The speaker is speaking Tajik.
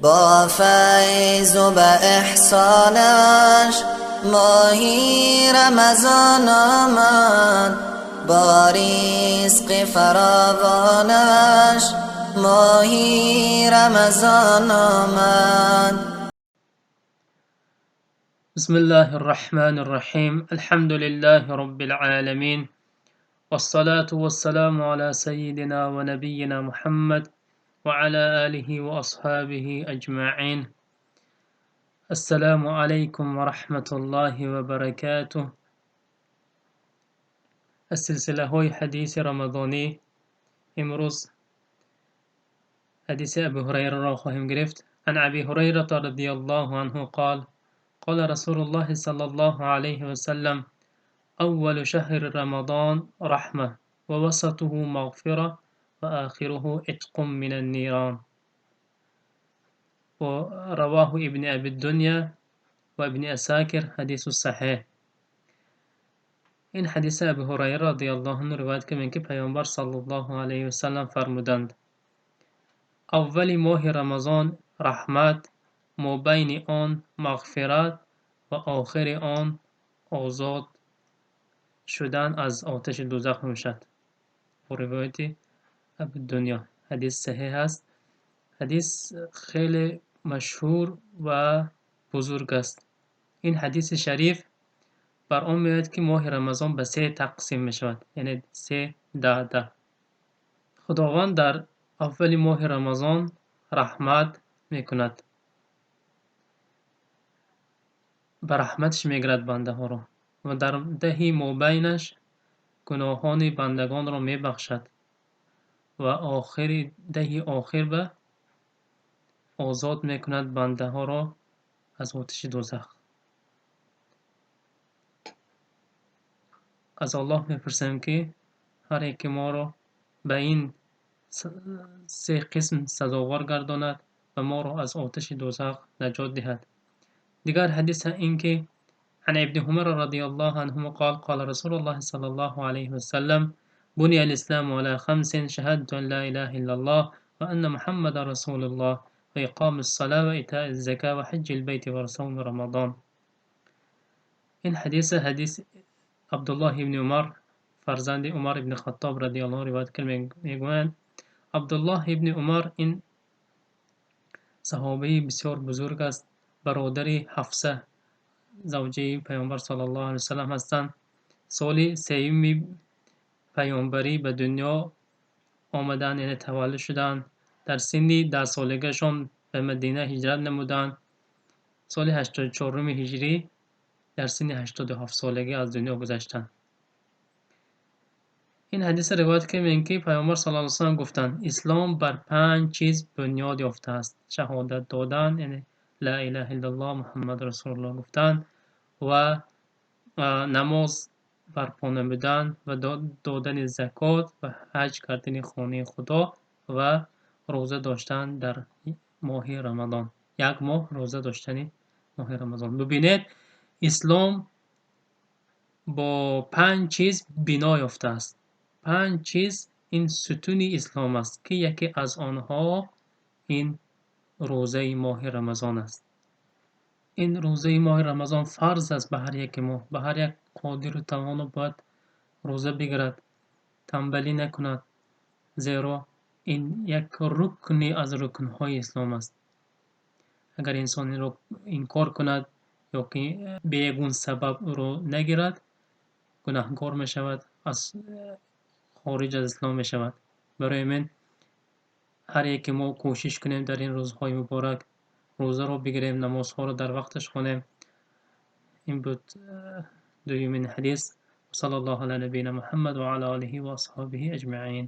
با فیض و به احسانش ماهی رمضان آمد، با رزق فراوانش ماهی رمضان آمد. بسم الله الرحمن الرحيم. الحمد لله رب العالمين، والصلاة والسلام على سيدنا ونبينا محمد وعلى آله وأصحابه أجمعين. السلام عليكم ورحمة الله وبركاته. Аз силсилаҳои ҳадиси рамазонӣ имрӯз ҳадиси Абу Ҳурайраро хоҳем гирифт. عن أبي هريرة رضي الله عنه قال: قال رسول الله صلى الله عليه وسلم: أول شهر رمضان رحمة، ووسطه مغفرة، وآخره عتق من النيران. رواه ابن أبي الدنيا وابن عساكر، حديث صحيح. Ин ҳадиси Абу Ҳурайра радиаллоҳу анҳу ривоят кардем, ки Паёмбар саллаллоҳу алайҳи васаллам фармуданд: аввали моҳи Рамазон раҳмат, мобайни он мағфират ва охири он озод шудан аз оташи дӯзах мебошад. Бо ривояти Абудунё, ҳадис саҳеҳ аст. Ҳадис хеле машҳур ва бузург аст. Ин ҳадиси шариф бар он меояд, ки моҳи Рамазон ба се тақсим мешавад, яъне се 10 10. Худованд дар аввали моҳи Рамазон раҳмат мекунад, ба раҳматаш мегирад бандаҳоро ва дар даҳи мобайнаш гуноҳони бандагонро мебахшад ва охири даҳи охир ба озод мекунад бандаҳоро аз оташи дӯзах. Аз Аллоҳ мепурсем, ки ҳар яке моро ба ин се қисм сазовор гардонад ва моро аз оташи дӯзах наҷот диҳад. Дигар ҳадис ин ки عن ابن عمر رضي الله عنهما قال: قال رسول الله صلى الله عليه وسلم: بني الإسلام على خمس: شهادة أن لا إله إلا الله وأن محمد رسول الله وإقام الصلاة وإيتاء الزكاة وحج البيت وصوم رمضان. Ин ҳадис ҳадис Абдуллоҳ ибни Умар, фарзанди Умар ибни Хаттоб радиаллоҳу ривоят кард, мегӯянд. Абдуллоҳ ибни Умар ин саҳобаи бисёр бузург аст, бародари Ҳафса, завҷаи Паёмбар саллаллоҳу алайҳи васаллам ҳастанд. Соли сеюми паёмбарӣ ба дунё омаданд, яъне таваллуд шуданд. Дар синни 10-солагиашон ба Мадина ҳиҷрат намуданд. Соли 84-уми ҳиҷрӣ дар синни 87-солагӣ аз дунё гузаштанд. Ин ҳадиса ривоят кардем, ки Паёмбар саллаллоҳу алайҳи васаллам гуфтанд: Ислом бар панҷ чиз бунёд ёфтааст: шаҳодат додан, яъне ла илаҳа иллаллоҳ Муҳаммад расулуллоҳ гуфтан, ва намоз барпо намудан, ва додани закот, ва ҳаҷ кардани хонаи Худо, ва рӯза доштан дар моҳи Рамазон, як моҳ рӯза доштани моҳи Рамазон. Бибинед, ислом бо панҷ чиз бино ёфтааст. Панҷ чиз ин сутуни ислом аст, ки яке аз онҳо ин рӯзаи моҳи Рамазон аст. Ин рӯзаи моҳи Рамазон фарз аст ба ҳар яке мо, ба ҳар як қодиру тавоно бояд рӯза бигирад, танбалӣ накунад, зеро ин як рукни аз рукнҳои ислом аст. Агар инсон инро инкор кунад ё ки бе ягон сабаб ӯро нагирад, гунаҳкор мешавад, аз хориҷ аз ислом мешавад. Барои ҳамин ҳар яке мо кӯшиш кунем, дар ин рӯзҳои муборак рӯзаро бигирем, намозҳоро дар вақташ хонем. Ин буд дуюмин ҳадис. Саллаллоҳу ала набийина Муҳаммад ва ала олиҳи ва асҳобиҳи аҷмаин.